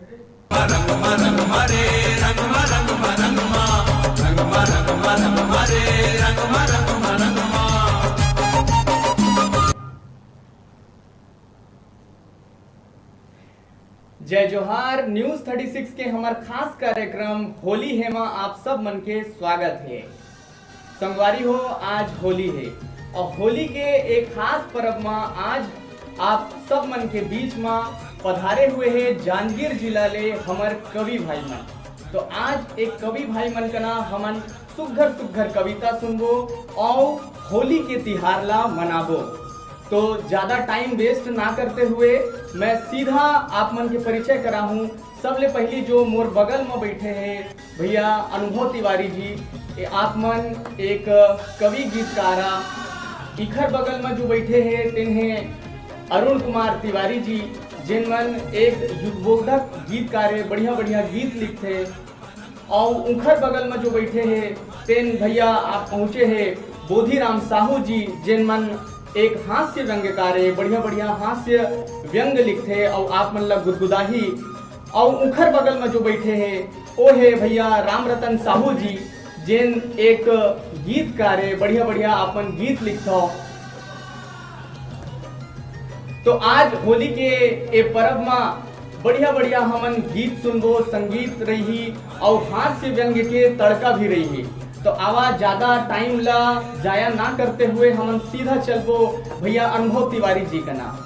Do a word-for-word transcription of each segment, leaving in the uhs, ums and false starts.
जय जोहार। News thirty six के हमर खास कार्यक्रम होली हे मा आप सब मन के स्वागत हे। संगवारी हो, आज होली हे और होली के एक खास परब मा आज आप सब मन के बीच मा पधारे हुए हे जांजगीर जिला ले हमर कवि भाई मन। तो आज एक कवि भाई मन कना हमन सुघर सुघर कविता सुनबो और होली के तिहार ला मनाबो। तो ज्यादा टाइम वेस्ट ना करते हुए मैं सीधा आप मन के परिचय कराहूँ। सबले पहली जो मोर बगल में बैठे हैं भैया अनुभव तिवारी जी, ये आप मन एक कवि गीतकारा। इखर बगल में जो बैठे हैं तेन हैं अरुण कुमार तिवारी जी, जेन मन एक युगबोधक गीतकार है, बढ़िया बढ़िया गीत लिखते। और उखर बगल में जो बैठे हैं तेन भैया आप पहुँचे हैं बोधीराम साहू जी, जेन मन एक हास्य व्यंग्यकार है, बढ़िया बढ़िया हास्य व्यंग लिखते और आप मन ला गुदगुदाही। और उखर बगल में जो बैठे हैं वो है भैया राम रतन साहू जी, जेन एक गीतकार है, बढ़िया बढ़िया आप मन गीत लिखत हो। तो आज होली के ए परब मा बढ़िया बढ़िया हमन गीत सुनबो, संगीत रही और हास्य व्यंग्य के तड़का भी रही। तो आवा ज्यादा टाइम ला जाया ना करते हुए हमन सीधा चलबो भैया अनुभव तिवारी जी कना।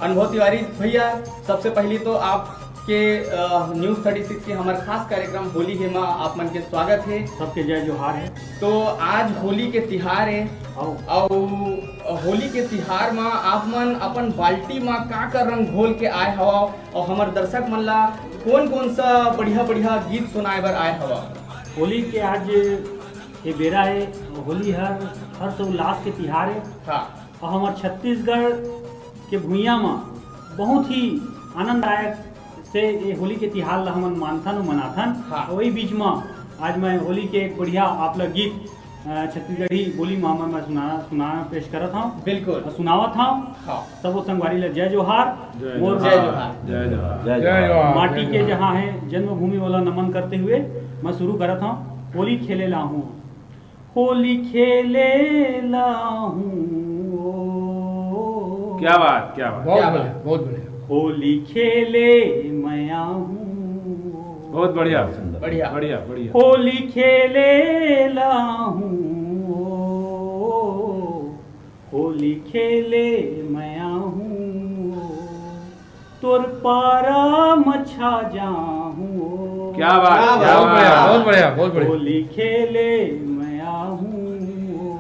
अनुभव तिवारी भैया, सबसे पहली तो आपके, अ, न्यूज़ थर्टी सिक्स के हमर खास कार्यक्रम होली हे मा आप मन के स्वागत हे। सबके जय जोहार हे। तो आज होली के तिहार हे, आओ। अउ होली के तिहार मा आप मन अपन बाल्टी मा का का रंग घोल के आए हवव अउ हमर दर्शक मन ला कोन कोन सा बढ़िया बढ़िया गीत सुनाए बर आए हवव? होली के आज ये बेरा हे, होली हर हर्ष उल्लास के तिहार हे। हाँ। अउ हमर छत्तीसगढ़ के भुइयां म बहुत ही आनंददायक से ये होली के तिहार ला हमन मानथन अउ मनाथन। हाँ। वही बीच म आज मैं होली के एक बढ़िया आप ला गीत, अ, छत्तीसगढ़ी बोली म मैं सुना, सुना पेश करत हंव। बिल्कुल। अउ सुनावत हंव। हाँ। सबो संगवारी ला जय जोहार। जय मोर जोहार। जय जोहार। जय जोहार। जय जोहार। माटी के जहां हे जन्मभूमि वाला नमन करते हुए मैं शुरू करत हंव। होली खेले ला आहूं। होली खेले ला आहूं ओ। क्या बात, क्या बात। बहुत क्या बढ़िया, बात। बहुत बढ़िया। होली खेले मैं आहूं। बहुत बढ़िया। सुंदर। बढ़िया। बढ़िया, बढ़िया। होली खेले ला आहूं ओ। होली खेले मैं आहूं ओ। तोर पारा म छा जाहूं ओ। क्या बात, क्या क्या बात। बहुत बढ़िया, बहुत बढ़िया, बहुत बढ़िया। होली खेले मैं आहूं ओ।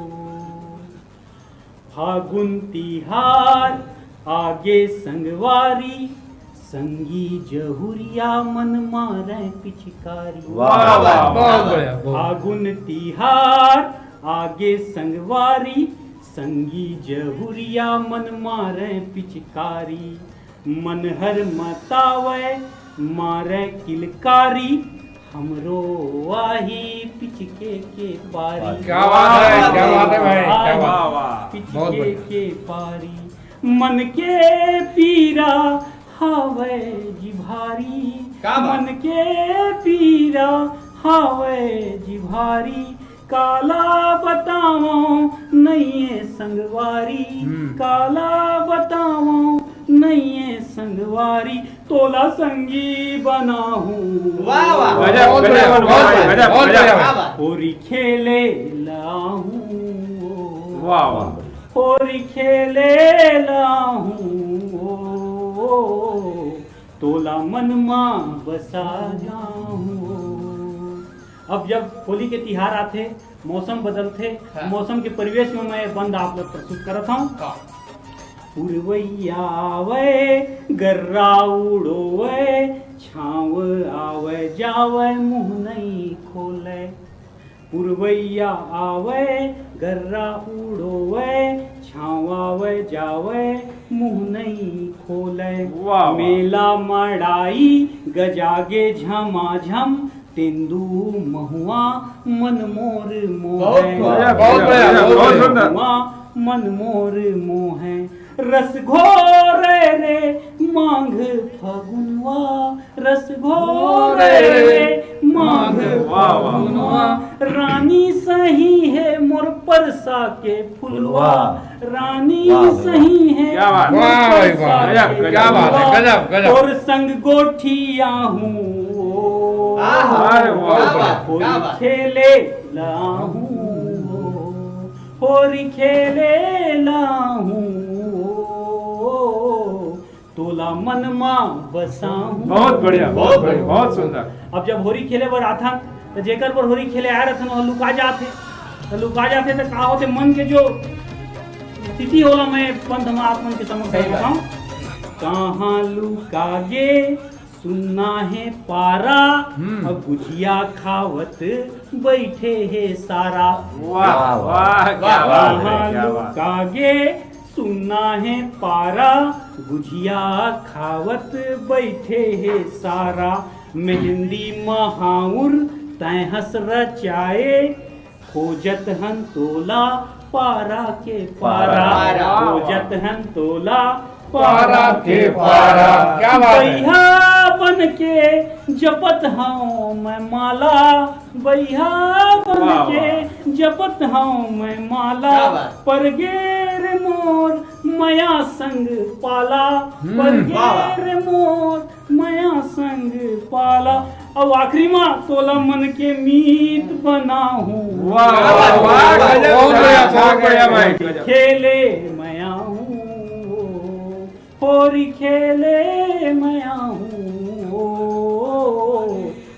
फागुन तिहार आगे संगवारी, संगी जहुरिया मन मारे पिचकारी। वाह, वाह, वाह। बहुत बढ़िया, बहुत। फागुन तिहार आगे संगवारी, संगी जहुरिया मन मारे पिचकारी। मन हर मतावय मारे किलकारी, हमरो आही पिचके के पारी। क्या बात है, क्या बात है भाई, क्या बात। वाह, वाह। पिचके बहुत बढ़िया। के पारी, मन के पीरा हावय जी भारी। क्या बात। मन के पीरा हावय जी भारी, काला बतावं नइये संगवारी, हम्म। काला बतावं नइये संगवारी, तोला संगी बनाहूं। वाह, वाह। गजब, बहुत गजब, बढ़िया, बहुत बढ़िया, गजब, बहुत गजब। बढ़िया। क्या बात। होरी खेले ला आहूं। वाह, वाह। होरी खेले ला आहूं ओ, तोला मन मा बसा जाहूं ओ। अब जब होली के तिहार आथे, मौसम बदलथे, हाँ। मौसम के परिवेश में मैं बंद आप लोग प्रस्तुत करत हंव। हाँ। पुरवैया आवय, गर्रा उड़ोवय, छांव आवय जावय, मुंह नइ खोलय। पुरवैया आवय, गर्रा उड़ोवय, छांव आवय जावय, मुंह नइ खोलय। वाह, वाह। मेला मड़ाई गजागे झमाझम, तेंदू महुआ मन मोर मोहय। बहुत, बहुत बढ़िया, बहुत बढ़िया। महुआ मन मोर मोहय। रस घोरे रे माघ फगुनवा, रस घोरे रे माघ फगुनवा। रानी सही हे मोर परसा के फुलवा, रानी सही हे मोर परसा के फुलवा। और संग गोठिया हूँ, होरी खेले ला हूँ, होरी खेले ला हूँ, तोला मन मा बसा हूँ। बहुत बढ़िया, बहुत बढ़िया, बहुत सुंदर। अब जब होरी खेले बर आथन, त जेकर बर होरी खेले आए रथन, वह लुका जाथे। त लुका जाथे, त का होथे, मन के जो स्थिति होला, मैं पंथ मा आप मन के समक्ष रखत हूँ। कहाँ लुका गे सुन्ना हे पारा, अब गुजिया खावत बैठे हे सारा। वाह, वाह, क्या बात है, कहाँ लुका गे सुन्ना हे पारा, गुजिया खावत बैठे हे सारा। मेहंदी महाउर तैं हस रचाए, खोजत हन तोला पारा के पारा, खोजत हन तोला पारा के पारा। क्या बात है। बइहा बन के जपत हूँ मैं माला, बइहा बन के जपत हूँ मैं माला। पर गेर मोर मया संग पाला, पर गेर मोर मया संग पाला। अउ आखिरी मा तोला मन के मीत बनाहूँ। वाह, वाह, वाह, गजब, बहुत बढ़िया, बहुत बढ़िया भाई, गजब। खेले मया हूँ, होरी खेले मया हूँ,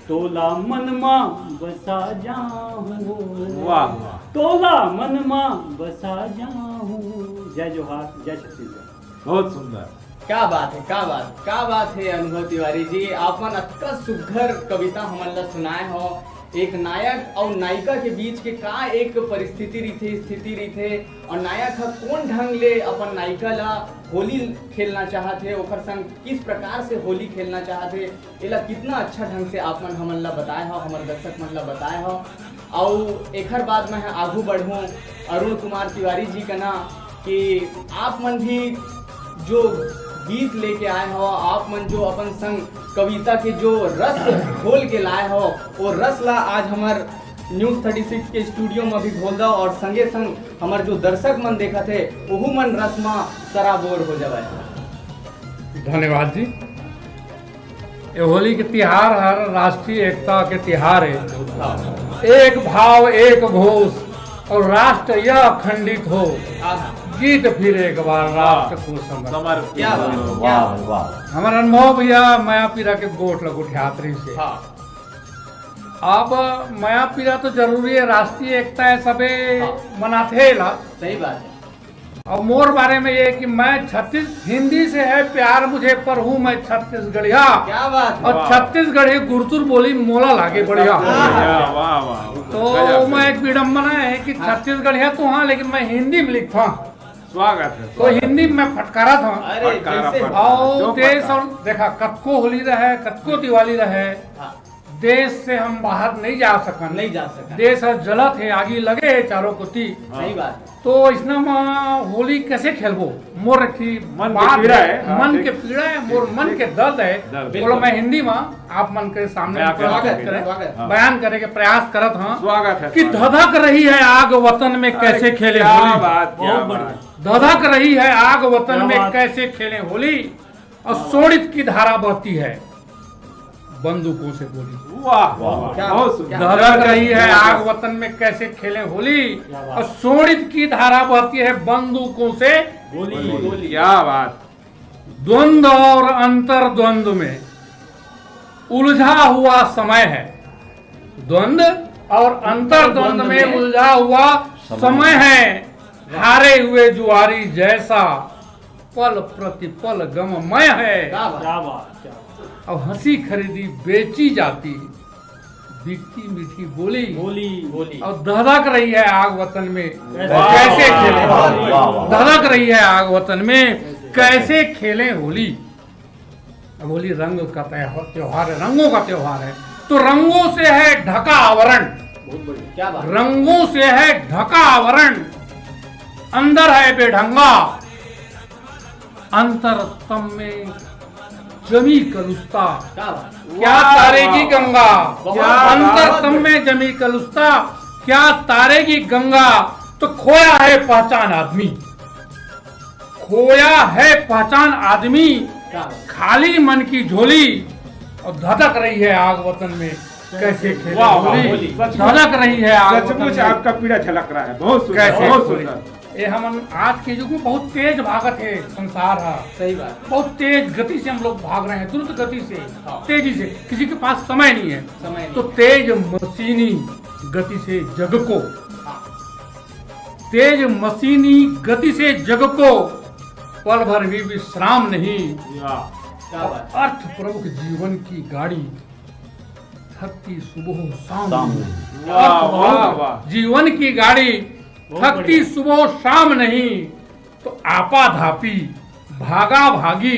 तोला मन मा बसा जाहूँ। वाह, वाह। तोला मन मा बसा जाहूँ। जय जोहार, जय छत्तीसगढ़। बहुत सुंदर। क्या बात है, क्या बात, क्या बात है अनुभव तिवारी जी, आपन अतका सुघर कविता हमन ला सुनाए हो। एक नायक अउ नायिका के बीच के का एक परिस्थिति रहिथे, स्थिति रहिथे, अउ नायक ह कोन ढंग ले अपन नायिका ला होली खेलना चाहत हे, ओकर संग किस प्रकार से होली खेलना चाहत हे, एला कितना अच्छा ढंग से आप मन हमन ला बताए हो, हमर दर्शक मन ला बताए हो। अउ एखर बाद मैं आगू बढ़ूं अरुण कुमार तिवारी जी कना कि आप मन भी जो गीत लेके आए हो, आप मन जो अपन संग कविता के जो रस घोल के लाए हो, वो रस ला आज हमर न्यूज़ थर्टी सिक्स के स्टूडियो में भी घोल दो और संगे संग हमर जो दर्शक मन देखत हे, ओहू मन रस मा सराबोर हो जावय। धन्यवाद जी। ये होली के तिहार हर राष्ट्रीय एकता के तिहार हे। एक भाव, एक घोष और राष्ट्र यह अखंडित हो, जीत फिर एक बार राष्ट्र को समर्पित। समर्पित। क्या बात, क्या बात। वाह, वाह। हमर अनुभव भैया मया पीरा के गोठ ल गोठियात रहिस हे। हाँ। अब मया पीरा तो जरूरी हे, राष्ट्रीय एकता हे, सबे हाँ। मनाथे ला। सही बात है। और मोर बारे में ये कि मैं छत्तीस, हिंदी से है प्यार मुझे, पर हूँ मैं छत्तीसगढ़िया। क्या बात है। और वाह। छत्तीसगढ़ी गुरतुर बोली मोला लागे बढ़िया। वाह, वाह, वाह। तो गजब, मैं गजब। एक विडम्बना है कि हाँ। छत्तीसगढ़िया तो हाँ, लेकिन मैं हिंदी में लिखता हूँ। स्वागत है, तो स्वागत। हिंदी में फटकारा था। अरे, फटकारा, जैसे फटकारा। और जो देश फटकारा। और देखा, कतको होली रहे, कतको दिवाली रहे, हाँ। देश से हम बाहर नहीं जा सकन। नहीं जा सकन। देश ह जलत हे, आगी लगे हे चारों कोती। हाँ। सही बात। तो इसना म होली कैसे खेलबो? मोर एक ठी मन के बात पीड़ा हे, हे, हाँ, मन ठीक, के पीड़ा हे, मोर ठीक, मन ठीक। के दर्द हे। दर्द। बोलो, बिल्कुल। मैं हिंदी में आप मन के सामने बयान प्रस्तुत करके, करें, स्वागत। हाँ। बयान करे के प्रयास करत हूँ स्वागत है, कि स्वागत। धधक रही है आग वतन में, अरे, कैसे खेले क्या होली। बात, क्या बहुत बात। बढ़िया। धधक रही है आग वतन क्या में, बात। कैसे खेले होली। और शोणित की धारा बहती है बंदूकों से गोली। वाह, वाह, वाह, क्या, बहुत सुंदर। क्या धधक रही है आग वतन में, कैसे खेलें होली। क्या बात। और शोणित की धारा बहती है बंदूकों से गोली, गोली। क्या बात। द्वंद्व और अंतर्द्वंद्व में उलझा हुआ समय है। द्वंद्व और अंतर्द्वंद में उलझा हुआ समय है, हारे हुए जुआरी जैसा, पल प्रतिपल गममय है। क्या बात। क्या बात, क्या बात। अब हंसी खरीदी बेची जाती, बिकती मीठी बोली। बोली, बोली। और धधक रही है आग वतन में, कैसे वाह, कैसे वाह, खेले वाह, होली। वाह, वाह। धधक रही है आग वतन में, कैसे कैसे खेले होली। अब होली रंग का त्योहार, त्योहार है, रंगों का त्योहार है, तो रंगों से है ढका आवरण। बहुत बढ़िया, क्या बात। रंगों से है ढका आवरण, अंदर है बेढंगा, अंतरतम में जमी कलुषता, क्या बात। क्या वाह, तारेगी वाह, गंगा? बहुत क्या अंतरतम बात। में जमी कलुषता, क्या तारेगी गंगा? तो खोया है पहचान आदमी, खोया है पहचान आदमी। क्या बात। खाली मन की झोली और धधक रही है आग वतन में, कैसे खेले वाह, वाह, होली। होली। सचमुच, धधक रही है आग वतन सचमुच में। आपका पीड़ा झलक रहा है। बहुत सुंदर, कैसे बहुत होली। सुंदर। ये हमन आज के युग में बहुत तेज भागत हे संसार हा। सही बात। बहुत तेज गति से हम लोग भाग रहे हैं, द्रुत गति से, हाँ। तेजी से। किसी के पास समय नहीं है। समय नहीं। तो तेज मशीनी गति से जग को, हाँ। तेज मशीनी गति से जग को पल भर भी विश्राम नहीं। वाह। क्या बात। अर्थ प्रमुख जीवन की गाड़ी, थकती सुबह शाम शाम नहीं। नहीं। वाह, अर्थ प्रमुख वाह, वाह। जीवन की गाड़ी, बहुत थकती बढ़िया। सुबह शाम नहीं, तो आपाधापी, भागा भागी,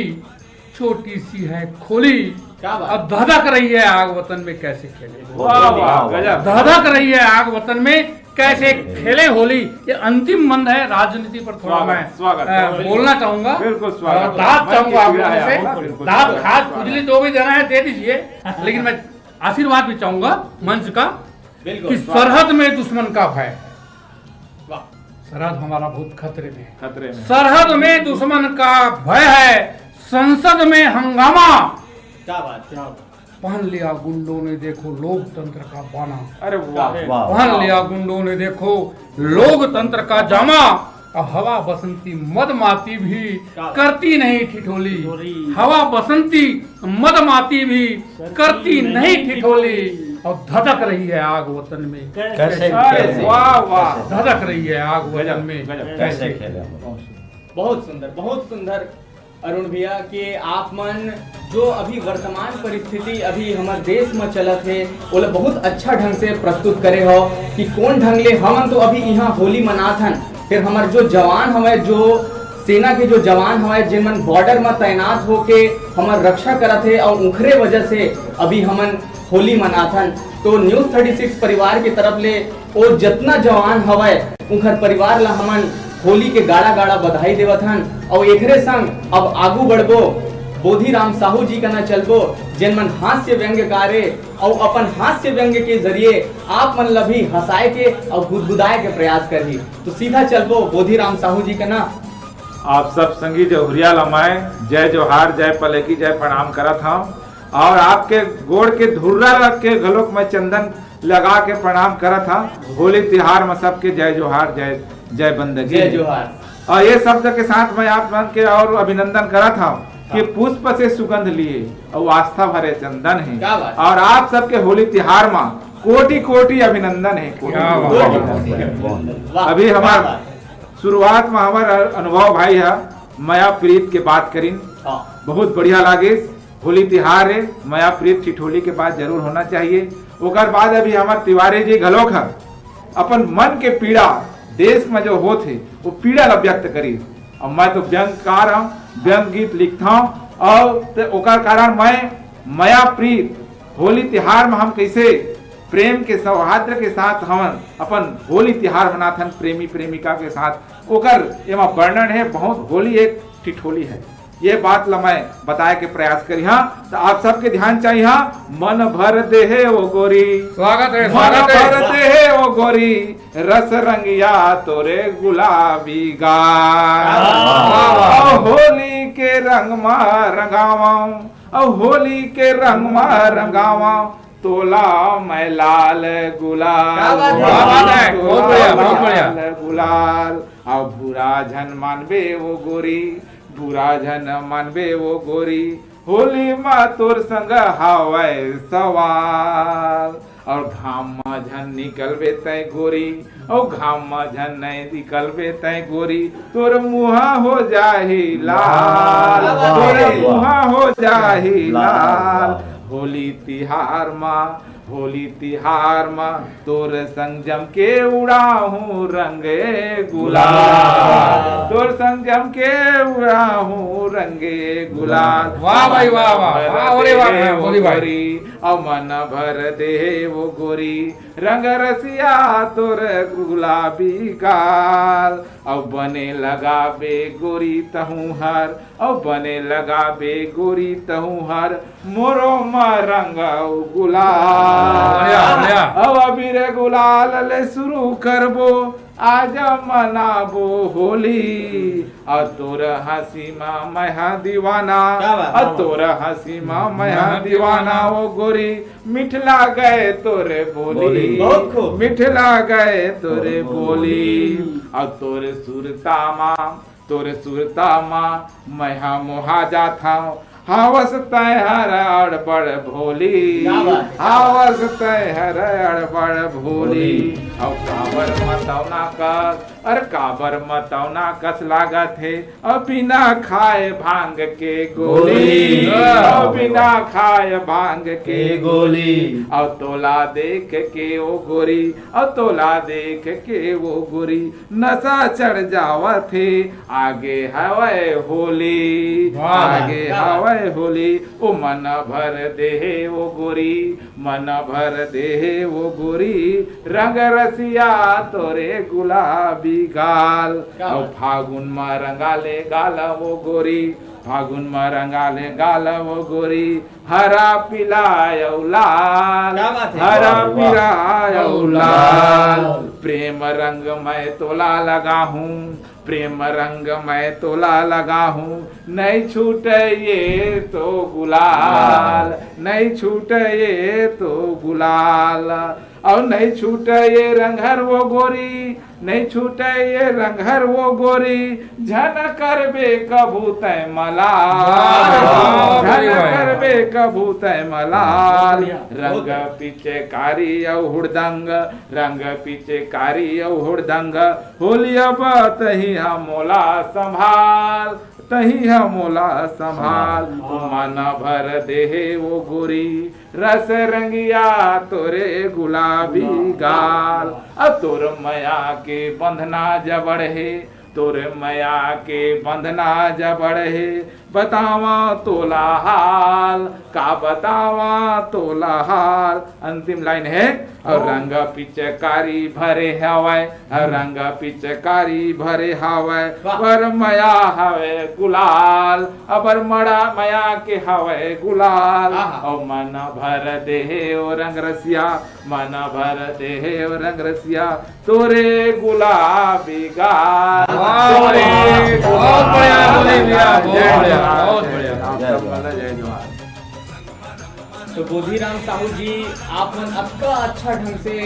छोटी सी है खोली। क्या बात। अब धधक रही है आग वतन में, कैसे खेले? वाह, वाह, वाह, गजब। धधक रही है आग वतन में, कैसे खेले होली। ये अंतिम मंद है, राजनीति पर थोड़ा स्वागत, मैं, स्वागत, अ, स्वागत। बोलना चाहूंगा। बिल्कुल स्वागत। और दाद मैं चाहूंगा आप लोगों से। बिल्कुल दाद, स्वागत, खाद, स्वागत। खुजली जो भी देना है दे दीजिए, लेकिन मैं आशीर्वाद भी चाहूंगा मंच का बिल्कुल, कि स्वागत। सरहद में दुश्मन का भय। वाह। सरहद हमारा बहुत खतरे में है। खतरे में। सरहद में दुश्मन का भय है, संसद में हंगामा। क्या बात, क्या बात। पहन लिया गुंडों ने देखो लोकतंत्र का बाना। अरे वाह। वाह। पहन लिया गुंडों ने देखो लोकतंत्र का जामा। अब हवा बसंती मदमाती भी क्या बात। करती नहीं ठिठोली। ठिठोली। हवा बसंती मदमाती भी करती करती नहीं नहीं ठिठोली। ठिठोली। और धधक रही है आग वतन में। कैसे कैसे खेले? खेले? वाह, वाह। धधक रही है आग वतन गजब, में। गजब। कैसे कैसे खेले? खेले? बहुत सुंदर, बहुत सुंदर। अरुण भैया, कि आप मन जो अभी वर्तमान परिस्थिति अभी हमर देश में चलत हे, ओला बहुत अच्छा ढंग से प्रस्तुत करे हो कि कौन ढंग ले हमन तो अभी यहाँ होली मनात हन, फिर हमर जो जवान हवय, जो सेना के जो जवान हवय, जेन मन बॉर्डर में तैनात होके हमर रक्षा करत हे और उखरे वजह से अभी हमन होली मनाथन। तो न्यूज़ थर्टी सिक्स परिवार के तरफ ले ओ जतना जवान हवय, उंखर परिवार ला हमन होली के गाड़ा गाड़ा बधाई देवत हन। और एकरे संग अब आगू बढ़बो, बोधी राम साहू जी कना चलबो, जेन मन हास्य व्यंग्यकार ए और अपन हास्य व्यंग्य के जरिए आप मन ला भी हंसाए के और गुदगुदाए के प्रयास करही। तो सीधा चलबो बोधी राम साहू जी कना। आप सब संगी जहुरिया लमाए जय जोहार, जय पलेकी, जय प्रणाम करत हंव। और आपके गोड़ के धुर्रा रख के घलोक मैं चंदन लगा के प्रणाम करत हंव। होली तिहार में सबके जय जोहार, जय, जय बंदगी। जय जोहार। और ये शब्द के साथ मैं आप मन के और अभिनंदन करत हंव कि हाँ। पुष्प से सुगंध लिए और आस्था भरे चंदन हे। क्या बात। और आप सबके होली तिहार में कोटि कोटि अभिनंदन हे, कोटि क्या कोटि बात। अभिनंदन। वाह, अभी क्या हमार बात। शुरुआत में हमर अनुभव भाई ह मया प्रीत के बात करिन। हाँ। बहुत बढ़िया लागिस। होली तिहार हे, मया प्रीत ठिठोली के बात जरूर होना चाहिए। ओकर बाद अभी हमर तिवारी जी घलोक ह अपन मन के पीड़ा देश में जो होत हे, वो पीड़ा ला व्यक्त करिस। अब मैं तो व्यंगकार हूँ, व्यंग गीत लिखता हूँ और ते ओकर कारण मैं मया प्रीत होली तिहार में हम कैसे प्रेम के सौहार्द के साथ हमन अपन होली तिहार मनाथन प्रेमी प्रेमिका के साथ, ओकर एमा वर्णन हे। बहुत होली एक ठिठोली हे, ये बात ला मैं बताए के प्रयास करिहा। तो आप सबके ध्यान चाहिहा, मन भर देहे ओ गोरी, स्वागत है, मन स्वागत है। भर देहे ओ गोरी, रस रंगिया तोरे गुलाबी गाल। वाह, वाह, वाह। और होली के रंग मा रंगावा, और होली के रंग मा रंगावा, तोला मैं लाल गुलाल। क्या बात है? क्या बात है? बहुत बढ़िया, बहुत बढ़िया। लाल गुलाल। अब बुरा झन मानबे वो गोरी, बुरा झन मानबे वो गोरी, होली मा तोर संग हावय सवाल। और घाम मा झन निकलबे तय गोरी, और घाम मा झन नहीं निकलबे तय गोरी, तोर मुहा हो जाही लाल, वाह, वाह, तोर वाह। मुहा हो जाही लाल, लाल। वाह। होली तिहार मा होली तिहार म तोर संग जम के उड़ाहूं रंग गुलाल, तोर संग जम के उड़ाहूं रंग गुलाल। वाह भाई, वाह, वाह, वाह, अरे वाह, दे वो होली भाई। गोरी, अउ मन भर दे वो गोरी, रंग रसिया तोर गुलाबी गाल। अउ बने लगाबे गोरी तहूं हर, अउ बने लगाबे गोरी तहूं हर, मोरो म रंग अउ गुलाल। बढ़िया, बढ़िया। अउ अबीर गुलाल ले शुरू करबो, आज मनाबो होली। अउ तोर हंसी म मैं हा दीवाना, क्या बात, अउ क्या बात। तोर हंसी म मैं हा मैं हा दीवाना, दीवाना। ओ गोरी, मिठ लागे तोरे बोली, बोली। बहुत खूब। मिठ लागे तोरे बोली। बोली। अउ तोरे सुरता मा, तोरे सुरता मा, मैं हा मोहा जात हंव। हावस तैं हर अड़बड़ भोली। क्या बात है, क्या बात है। हावस तैं हर अड़बड़ भोली। भोली। अउ काबर मतौना कस, अरे काबर मतौना कस लागत हे। अउ बिना खाए भांग के गोली। गोली। अउ बिना खाए भांग के के गोली। गोली। अउ तोला देख के ओ गोरी, अउ तोला देख के ओ गोरी, नशा चढ़ जावत हे। आगे हवय होली, वाह। आगे हवय होली। ओ मन भर दे हे ओ गोरी, मन भर दे हे ओ गोरी, रंग रसिया तोरे गुलाबी गाल। क्या अउ बात। फागुन म रंगा ले गाल ओ गोरी, फागुन म रंगा ले गाल ओ गोरी, हरा पीला अउ लाल। क्या बात है। हरा वाह, वाह। पीला अउ अउ लाल। लाल। प्रेम रंग मैं तोला लगाहूं, प्रेम रंग मैं तोला लगाहूं, नहीं छूटे ये तो गुलाल, वाह। नहीं छूटे ये तो गुलाल। अउ नहीं छूटे ये रंग हर वो गोरी, नहीं छूटे ये रंग हर वो गोरी, झन करबे कभू तैं मलाल। वाह, वाह, झन वाह। करबे कभू तैं मलाल। बहुत बढ़िया, बहुत रंग बढ़िया। पिचकारी अउ हुड़दंग, रंग पिचकारी अउ हुड़दंग, होली अब तहीं ह मोला संभाल, तहीं ह मोला संभाल। संभाल। ओ मन भर दे हे ओ गोरी, रस रंगिया तोरे गुलाबी गाल। अउ तोर मया के बंधना जबड़ हे, तोर मया के बंधना जबड़ हे, बतावा तोला हाल, का बतावा तोला हाल। अंतिम लाइन हे, अउ ओ। रंग पिचकारी भरे हवय, अउ रंग पिचकारी भरे हवय, वाह। पर मया हवय गुलाल, अबर मड़ा मया के हवय गुलाल, आहा। अउ मन भर दे हे ओ रंग रसिया, मन भर दे हे ओ रंग रसिया, तोरे गुलाबी गाल, वाह, तोरे वाह, बहुत गुलाबी बढ़िया, बहुत गाल। बढ़िया, जय बढ़िया, जोहार। बहुत बढ़िया। आप सब मन ला जय जोहार। तो बोधिराम साहू जी, आप मन अतका अच्छा ढंग से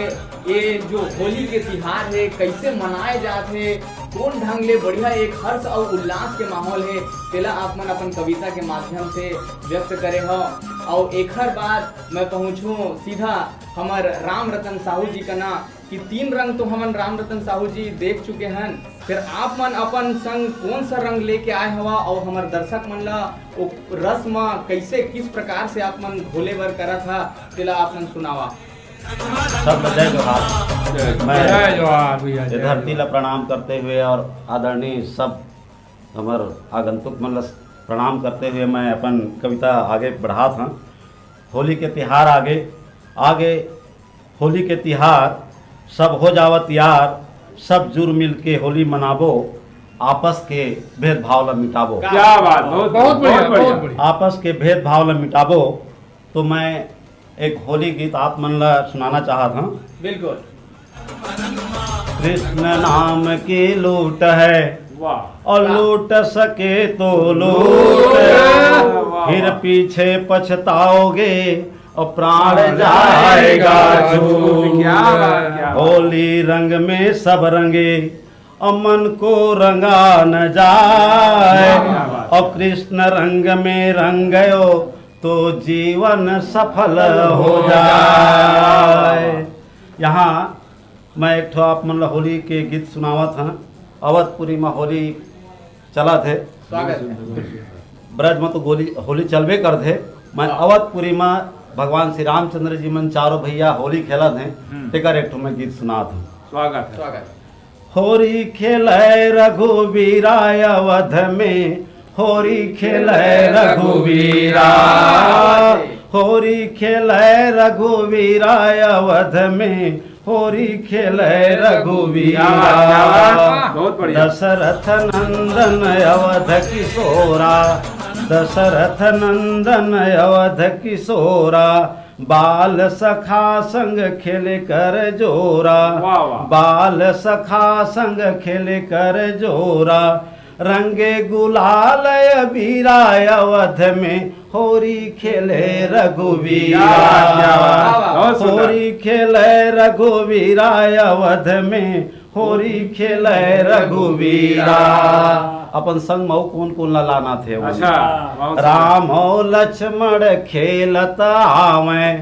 ये जो होली के तिहार हे, कैसे मनाए जात हे, कोन ढंग ले बढ़िया एक हर्ष अउ उल्लास के माहौल हे, तेला आप मन अपन कविता के माध्यम से व्यक्त करे हव। अउ एखर बाद मैं पहुंचहूं सीधा हमर राम रतन साहू जी कना कि तीन रंग तो हमन राम रतन साहू जी देख चुके हन, फिर आप मन अपन संग कोन सा रंग लेके आए हवा अउ हमर दर्शक मन ला ओ रस म कैसे, किस प्रकार से आप मन घोले बर करत हा, तेला आप मन सुनावा। सबला जय जोहार। मैं जय जोहार भैया, ये जय धरती जोहार। ला प्रणाम करते हुए और आदरणीय सब हमर आगंतुक मन ला प्रणाम करते हुए मैं अपन कविता आगे बढ़ात हंव। होली के तिहार आगे, आगे होली के तिहार, सब हो जावत यार, सब जुर मिल के होली मनाबो, आपस के भेदभाव ला मिटाबो। क्या बात, बहुत, बहुत बहुत बढ़िया, बढ़िया। बहुत बढ़िया। आपस के भेदभाव ला मिटाबो, तो मैं एक होली गीत आप मन ला सुनाना चाहत हंव। बिल्कुल। कृष्ण नाम की लूट है, वाह। और लूट सके तो लूट, वाह, वाह। फिर पीछे पछताओगे और प्राण प्राण जाएगा जाएगा छूट। छूट। क्या बात, क्या बात। होली रंग में सब रंगे और मन को रंगा न जाए, वाह, क्या बात। और कृष्ण रंग में रंग गयो तो जीवन सफल हो जाए। यहाँ मैं एक ठो आप मन ला होली के गीत सुनावत हंव। अवधपुरी म होली चलत हे। स्वागत हे। ब्रज म तो गोली, होली चलबे करथे। मैं हाँ। अवधपुरी म भगवान श्री रामचंद्र जी मन चारों भैया होली खेलत हैं, हम्म। तेकर एक ठो मैं गीत सुनात हूँ। स्वागत है। स्वागत। होरी खेलय रघुवीरा अवध में, होरी खेलय रघुवीरा, होरी खेलय रघुवीरा अवध में, होरी खेलय रघुवीरा। क्या बात, क्या बात। बहुत बढ़िया। दशरथ नंदन अवध किशोरा, दशरथ नंदन अवध किशोरा, बाल सखा संग खेले कर जोरा। वाह, वाह। बाल सखा संग खेले कर जोरा, रंगे गुलाल अबीरा अवध में, होरी खेले रघुवीरा। क्या बात, क्या बात। बहुत सुंदर। होरी खेले रघुवीरा अवध में, होरी खेले रघुवीरा। अपन संग में अउ कोन कोन ला लाना थे वो? अच्छा, बहुत सुंदर। राम अउ लक्ष्मण खेलत आवे,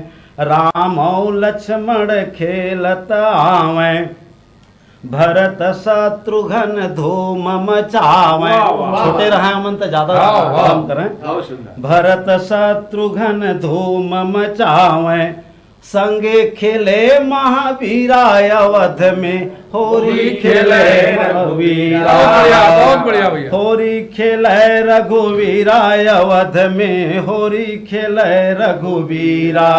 राम अउ लक्ष्मण खेलत आवे, भरत शत्रुघ्न धूम मचावे। वाह, वाह। छोटे रहा मन त ज्यादा हाँ, वाह। काम करें। बहुत सुंदर। भरत शत्रुघ्न धूम मचावे, संगे खेले महावीरा अवध में, होरी खेले रघुवीरा। बहुत बढ़िया, बहुत बढ़िया भैया। होरी खेले रघुवीरा अवध में, होरी खेले रघुवीरा।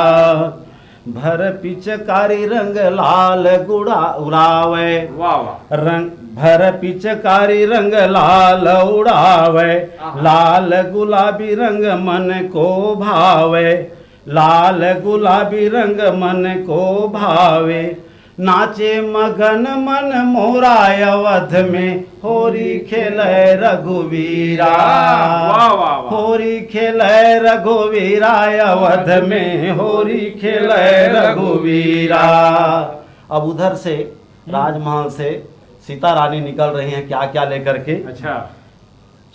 भर पिचकारी रंग लाल गुड़ा उड़ावे। वाह, वाह। रंग, भर पिचकारी रंग लाल उड़ावे, आहा। लाल गुलाबी रंग मन को भावे, लाल गुलाबी रंग मन को भावे, नाचे मगन मन मोरा अवध में, होरी खेले रघुवीरा। वाह, वाह, वाह। होरी खेले रघुवीरा अवध में, होरी खेले रघुवीरा। अब उधर से हम्म। राजमहल से सीता रानी निकल रही हैं, क्या क्या लेकर के। अच्छा।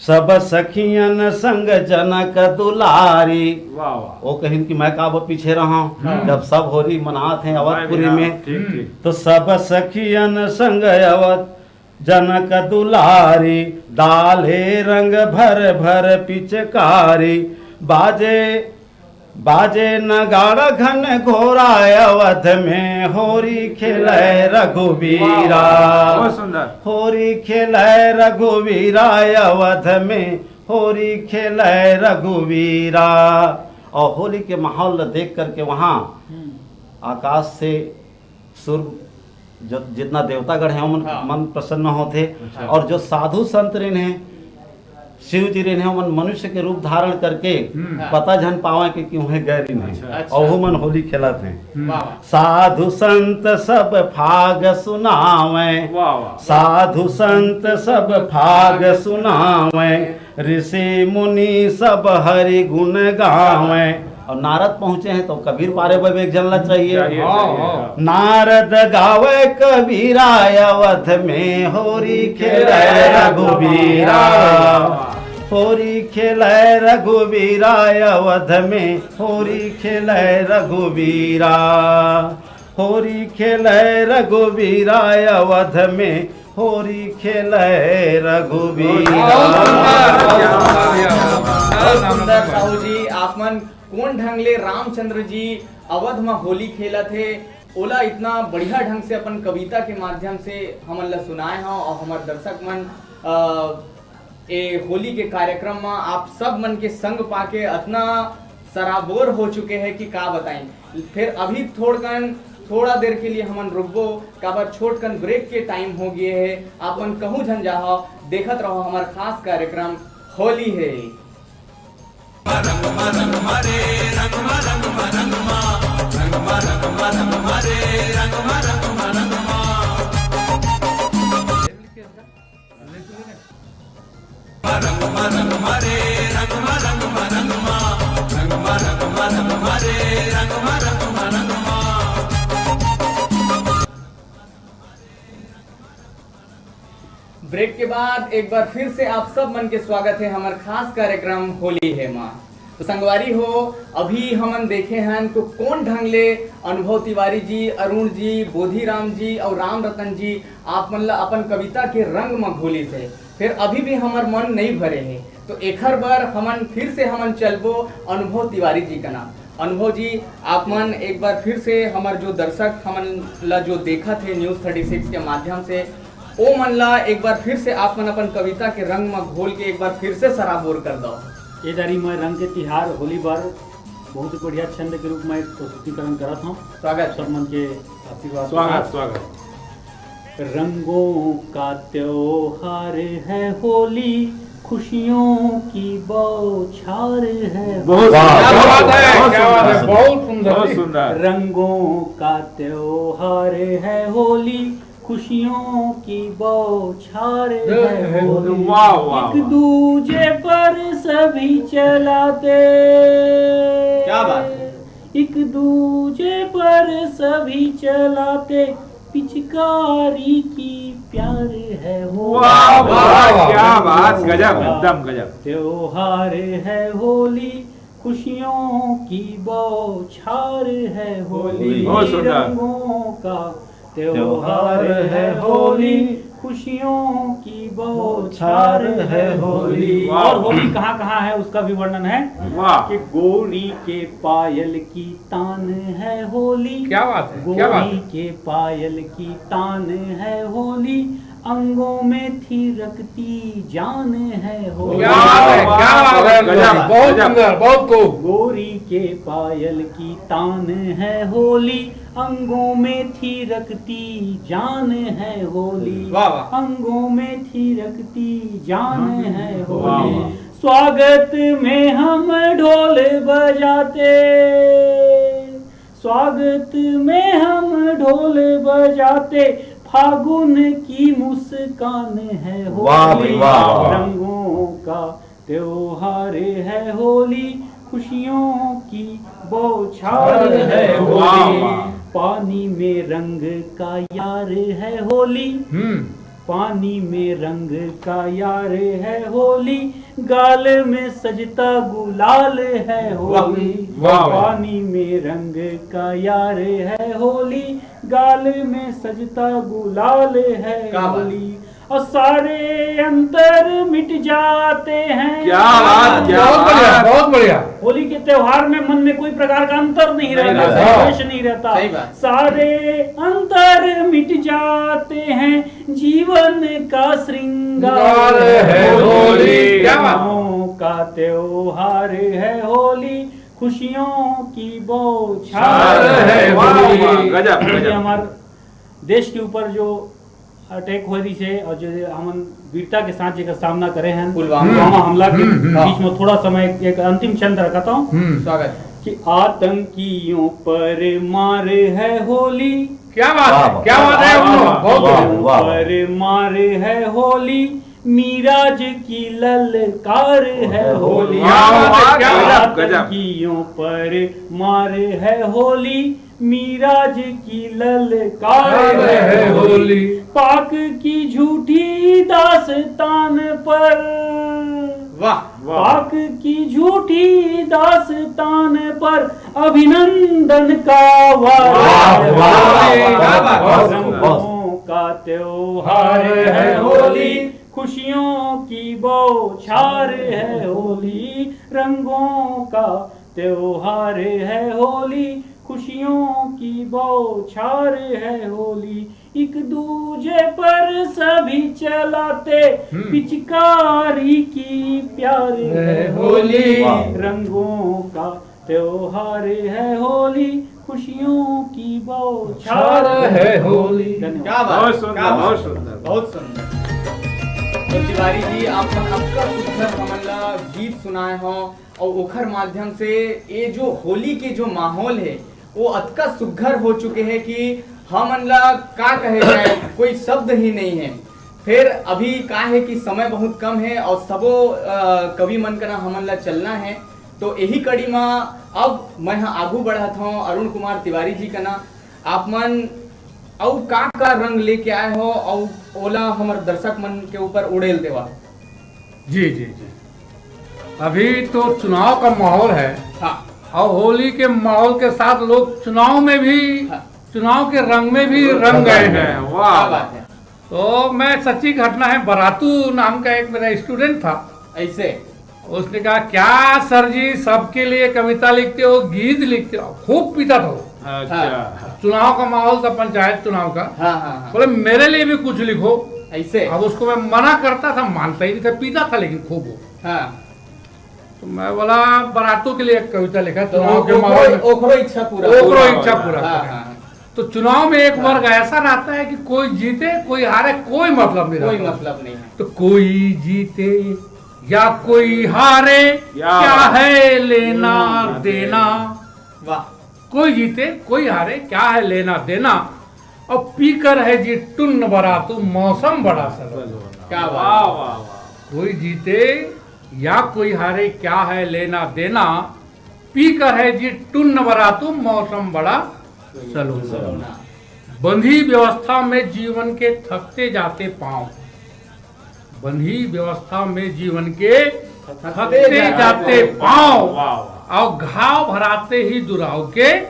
सब सखियन संग जनक दुलारी। वाह, वाह। वो कहिन कि मैं का वो पीछे रहा हूँ, हम्म। जब सब होरी मनात हैं मैं भी अवधपुरी रहा। में। ठीक, ठीक। तो सब सखियन संग अवध जनक दुलारी, डाले रंग भर भर पिचकारी, बाजे, बाजे नगाड़ा घन घोरा, अवध में होरी खेले रघुवीरा। वाह, वाह, बहुत सुंदर। होरी खेले रघुवीरा, अवध में होरी खेले रघुवीरा। और होली के माहौल ल देख करके वहाँ हम्म। आकाश से सुर, जो जितना देवतागण है, ओमन हाँ। मन प्रसन्न होथे। अच्छा। और जो साधु संत रिन है, शिव जी रिन है, ओमन मनुष्य के रूप धारण करके हम्म। पता झन पावे कि, कि उहें गए रिन है। अच्छा। और वो मन होली खेलत हैं। हम्म। वाह, वाह। साधु संत सब फाग सुनावे, वाह, वाह। साधु संत सब फाग सुनावे, ऋषि मुनि सब हरि गुण गावे। और नारद पहुंचे हैं तो कबीर पारे बर एक जन ला चाहिए। चाहिए, हाँ, चाहिए, हाँ। हाँ। नारद गावे कबीरा, अवध में होरी खेले रघुवीरा। होरी खेले रघुवीरा, अवध में होरी खेले रघुवीरा। होरी खेले रघुवीरा, अवध में होरी खेले रघुवीरा। बहुत सुंदर, बहुत सुंदर। बहुत सुंदर, साहू जी, आप मन कोन ढंग ले रामचंद्र जी अवध म होली खेलत हे, ओला इतना बढ़िया ढंग से अपन कविता के माध्यम से हमन ला सुनाए हव और हमर दर्शक मन, अ, ए होली के कार्यक्रम म आप सब मन के संग पाके अतना सराबोर हो चुके हैं कि का बताई। फिर अभी थोड़कन, थोड़ा देर के लिए हमन रुकबो, काबर छोटकन ब्रेक के टाइम हो गए है। आप मन कहूँ झन जाहव, देखत रहो हमर खास कार्यक्रम होली है। ब्रेक के बाद एक बार फिर से आप सब मन के स्वागत है हमर खास कार्यक्रम होली है माँ। तो संगवारी हो, अभी हमन देखे हन तो कोन ढंग ले अनुभव तिवारी जी, अरुण जी, बोधीराम जी और राम रतन जी आप मन ला अपन कविता के रंग म घोलिस हे। फिर अभी भी हमर मन नइ भरे हे, तो एखर बर हमन फिर से हमन चलबो अनुभव तिवारी जी कना। अनुभव जी, आप मन एक बार फिर से हमर जो दर्शक हमन ला जो देखत हे न्यूज़ थर्टी सिक्स के माध्यम से, ओ मन ला एक बार फिर से आप मन अपन कविता के रंग म घोल के एक बार फिर से सराबोर कर दो। ये दारी मैं रंग के तिहार होली बर बहुत ही बढ़िया छंद के रूप में प्रस्तुतिकरण करत हूँ। स्वागत। सब मन के आशीर्वाद के साथ। स्वागत। रंगों का त्योहार है होली, खुशियों की बौछार है होली। क्या बात है, क्या बात है, बहुत सुंदर। रंगों का त्योहार है होली, खुशियों की बौछार है होली। एक दूजे पर सभी चलाते, क्या बात है। एक दूजे पर सभी चलाते, पिचकारी की प्यार है होली। वाह, वाह, क्या बात, गजब, एकदम गजब। त्योहार है होली, खुशियों की बौछार है होली। रंगों का त्योहार है होली, खुशियों की बौछार है होली। और होली कहाँ कहाँ है, उसका भी वर्णन है। वाह। कि गोरी के पायल की तान है होली। क्या बात है, क्या बात है। गोरी के पायल की तान है होली, अंगों में थिरकती जान है होली। क्या बात है, क्या बात है, गजब, बहुत सुंदर, बहुत खूब। गोरी के पायल की तान है होली, अंगों में थिरकती जान है होली। वाह, वाह। अंगों में थिरकती जान है होली। स्वागत में हम ढोल बजाते, स्वागत में हम ढोल बजाते, फागुन की मुस्कान है होली। रंगों का त्योहार है होली, खुशियों की बौछार है होली। पानी में रंग का यार है होली। हम्म। पानी में रंग का यार है होली, गाल में सजता गुलाल है होली। पानी में रंग का यार है होली, गाल में सजता गुलाल है होली। और सारे अंतर मिट जाते हैं। क्या बात, क्या बात। बहुत बढ़िया। होली के त्योहार में मन में कोई प्रकार का अंतर नहीं रहता, द्वेष नहीं रहता। सारे अंतर मिट जाते हैं, जीवन का श्रृंगार है होली। क्या बात। रंगों का त्योहार है होली, खुशियों की बौछार है होली। गजब, गजब। हमारे देश के ऊपर जो अटैक हो रही है और जो हमन वीरता के साथ जेकर सामना करे हैं, पुलवामा हमला के बीच में थोड़ा समय एक अंतिम क्षण रखता हूँ। स्वागत। कि आतंकियों पर मार है होली। क्या बात है, क्या बात है। पर मार है होली, मीराज की ललकार है होली। आतंकियों पर मार है होली, मीराज की ललकार है होली। पाक की झूठी दास्तान पर, वाह, पाक की झूठी दास्तान पर अभिनंदन का वार। रंगों का त्योहार है होली, खुशियों की बौछार है होली। रंगों का त्योहार है होली, खुशियों की बौछार है होली। एक दूजे पर सभी चलाते, पिचकारी की प्यार है होली। रंगों का त्योहार है होली, खुशियों की बौछार है होली। धन्यवाद। बहुत सुंदर, बहुत सुंदर, बहुत सुंदर। तो तिवारी जी, आप मन अतका सुंदर हमन ला गीत सुनाए हो और ओखर माध्यम से ये जो होली के जो माहौल है, वो अतका सुघर हो चुके है कि हमन ला का कहे जाए, कोई शब्द ही नहीं है। फिर अभी का है कि समय बहुत कम है और सबो कवि मन करा हमन ला चलना है। तो यही कड़ी में अब मैं हा आगू बढ़त हूँ अरुण कुमार तिवारी जी कना। आप मन अउ का का रंग लेके आए हो और ओला हमर दर्शक मन के ऊपर उड़ेल देवा। जी जी जी। अभी तो चुनाव का माहौल है। हाँ। और होली के माहौल के साथ लोग चुनाव में भी, हाँ। चुनाव के रंग में भी रंग गए हैं। वाह। तो मैं सच्ची घटना है, बरातू नाम का एक मेरा स्टूडेंट था। ऐसे? उसने कहा, "क्या सर जी, सबके लिए कविता लिखते हो, गीत लिखते हो?" खूब पीता था वो। अच्छा। हाँ। चुनाव का माहौल था, पंचायत चुनाव का। हाँ, हाँ, हाँ। बोले, "मेरे लिए भी कुछ लिखो।" ऐसे? अब उसको मैं मना करता था, मानता ही नहीं था, पीता था लेकिन खूब वो। हाँ। तो मैं बोला, "बारातों के लिए एक कविता लिखा।" तो चुनाव के ओकरो, माहौल में। ओकरो इच्छा पूरा। ओकरो पूरा इच्छा होगा। पूरा हाँ, करें। हाँ, हाँ। तो चुनाव में एक हाँ। वर्ग ऐसा रहता है कि कोई जीते, कोई हारे, कोई मतलब नहीं कोई रहता। मतलब नहीं है। तो कोई जीते या कोई हारे, क्या क्या बात। है लेना लेना देना? देना। वाह। कोई जीते, कोई हारे, क्या है लेना देना? अब पीकर है जी टुन्न बरातू, मौसम बड़ा सलोना। क्या बात। वाह, वाह, वाह। कोई जीते या कोई हारे, क्या है लेना देना? पीकर है जी टुन्न बरातू, मौसम बड़ा सलोना। सलोना। बंधी व्यवस्था में जीवन के थकते जाते पाँव। बंधी व्यवस्था में जीवन के थकते थकते जाते जाते पाँव। वाह, वाह। और घाव भराते ही दुराव के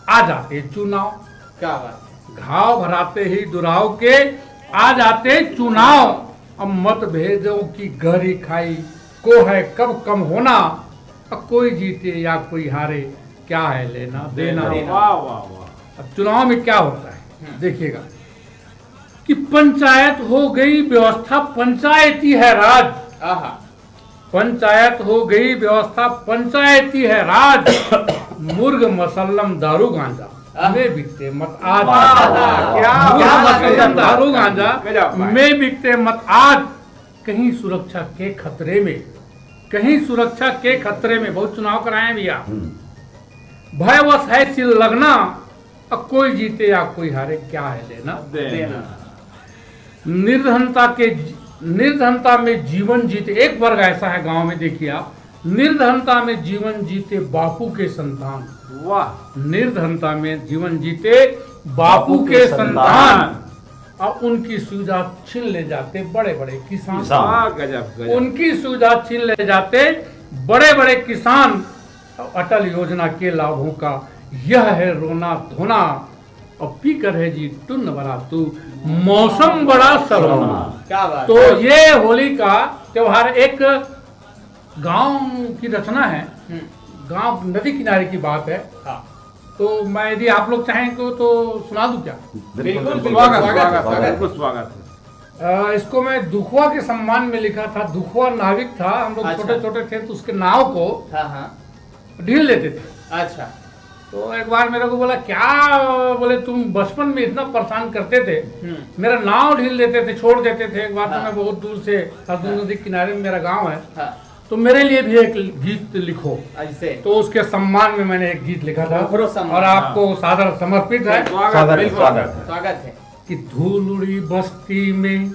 आ जाते चुनाव। क्या बात है। घाव भराते ही दुराव के आ जाते चुनाव। अब मतभेदों की गहरी खाई को है कब कम होना। अब कोई जीते या कोई हारे, क्या है लेना देना? देना। वाह, वाह, वाह। अब चुनाव में क्या होता है, हम्म। देखिएगा कि पंचायत हो गई व्यवस्था, पंचायती है राज। आहा। पंचायत हो गई व्यवस्था, पंचायती है राज। मुर्ग मसल्लम दारू गांजा, आह। में बिकते मत आज। वाह, वाह, क्या मुर्ग बात है। मसल्लम दारू गांजा, गजब बात। में बिकते मत आज। कहीं सुरक्षा के खतरे में, कहीं सुरक्षा के खतरे में, बहुत चुनाव कराए हैं भैया। हम्म। भयवश है सिल लगना, अब कोई जीते या कोई हारे, क्या है लेना देना। देना। निर्धनता के, निर्धनता में जीवन जीते, एक वर्ग ऐसा है गांव में, देखिए आप, निर्धनता में जीवन जीते बापू के संतान। वाह। निर्धनता में जीवन जीते बापू बापू के के संतान। संतान। और उनकी सुविधा छीन ले जाते बड़े बड़े किसान। किसान। वाह, गजब, गजब। उनकी सुविधा छीन ले जाते बड़े बड़े किसान। अटल योजना के लाभों का यह है रोना धोना। और पीकर है जी टुन्न बरातू, मौसम बड़ा सलोना। क्या बात तो है। ये होली का त्योहार एक गांव की रचना है, हम्म। गांव नदी किनारे की बात है। हाँ। तो मैं, यदि आप लोग चाहें तो, तो सुना दूं क्या? बिल्कुल, बिल्कुल, स्वागत, स्वागत, स्वागत, स्वागत। बिल्कुल स्वागत है। अ, इसको मैं दुखवा के सम्मान में लिखा था। दुखवा नाविक था, हम लोग अच्छा। छोटे छोटे थे तो उसके नाव को हाँ, हाँ। ढील देते थे। अच्छा। तो एक बार मेरे को बोला, "क्या?" बोले, "तुम बचपन में इतना परेशान करते थे, हम्म। मेरा नाव ढील देते थे, छोड़ देते थे।" एक बार तो हाँ। मैं बहुत दूर से हरदोई हाँ। नदी किनारे में मेरा गांव है, हाँ। तो मेरे लिए भी एक गीत लिखो। ऐसे। तो उसके सम्मान में मैंने एक गीत लिखा था ओकरो सम्मान। और आपको सादर समर्पित है। स्वागत, सादर बिल्कुल। स्वागत है। स्वागत है। कि धूलुड़ी बस्ती में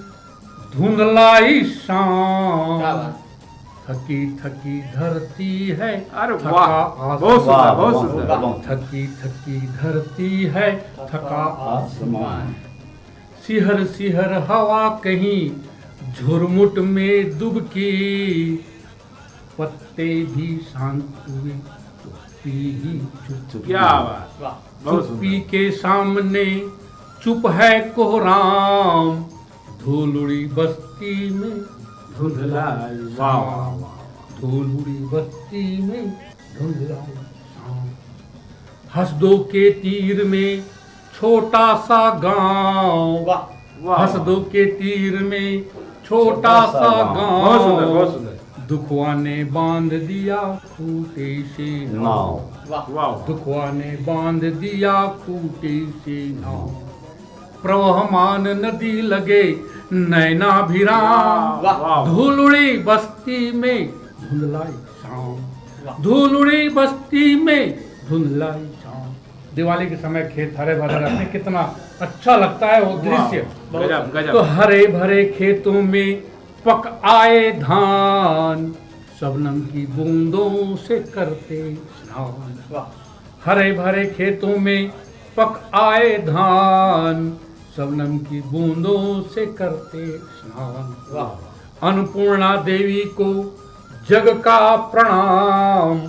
धुंधलाई शाम, क्या बात। थकी थकी धरती है, अरे थका वाह, आसमान। बहुत सुंदर, बहुत वाह, सुंदर। वाह। थकी थकी धरती है, थका आसमान। सिहर सिहर हवा कहीं झुरमुट में दुबकी, पत्ते भी शांत हुए, चुप्पी ही चुप्पी। क्या बात। वाह। बहुत सुंदर। चुप्पी के सामने चुप है कोहराम, धूलुड़ी बस्ती में धुंधलाई। वाह, वाह, वाह। धूलुड़ी बस्ती में धुंधलाई शाम। हसदो के तीर में छोटा सा गांव। वाह। वाह। हसदो के तीर में छोटा सा गांव। बहुत सुंदर, बहुत सुंदर। दुखवा ने बांध दिया खूंटे से नाव। नाव। वाह। वाह, वाह। दुखवा ने बांध दिया खूंटे से नाव। प्रवहमान नदी लगे नैना भिराम। वाह। वाह। धूलुड़ी बस्ती में धुंधलाई शाम। वाह। धूलुड़ी बस्ती में धुंधलाई शाम। दिवाली के समय खेत हरे भरे रहते हैं, कितना अच्छा लगता है वो वाह। दृश्य। गजब, गजब। तो हरे भरे खेतों में पक आए धान, शबनम की बूंदों से करते स्नान। वाह। हरे भरे खेतों में पक आए धान, शबनम की बूंदों से करते स्नान। वाह। अन्नपूर्णा देवी को जग का प्रणाम,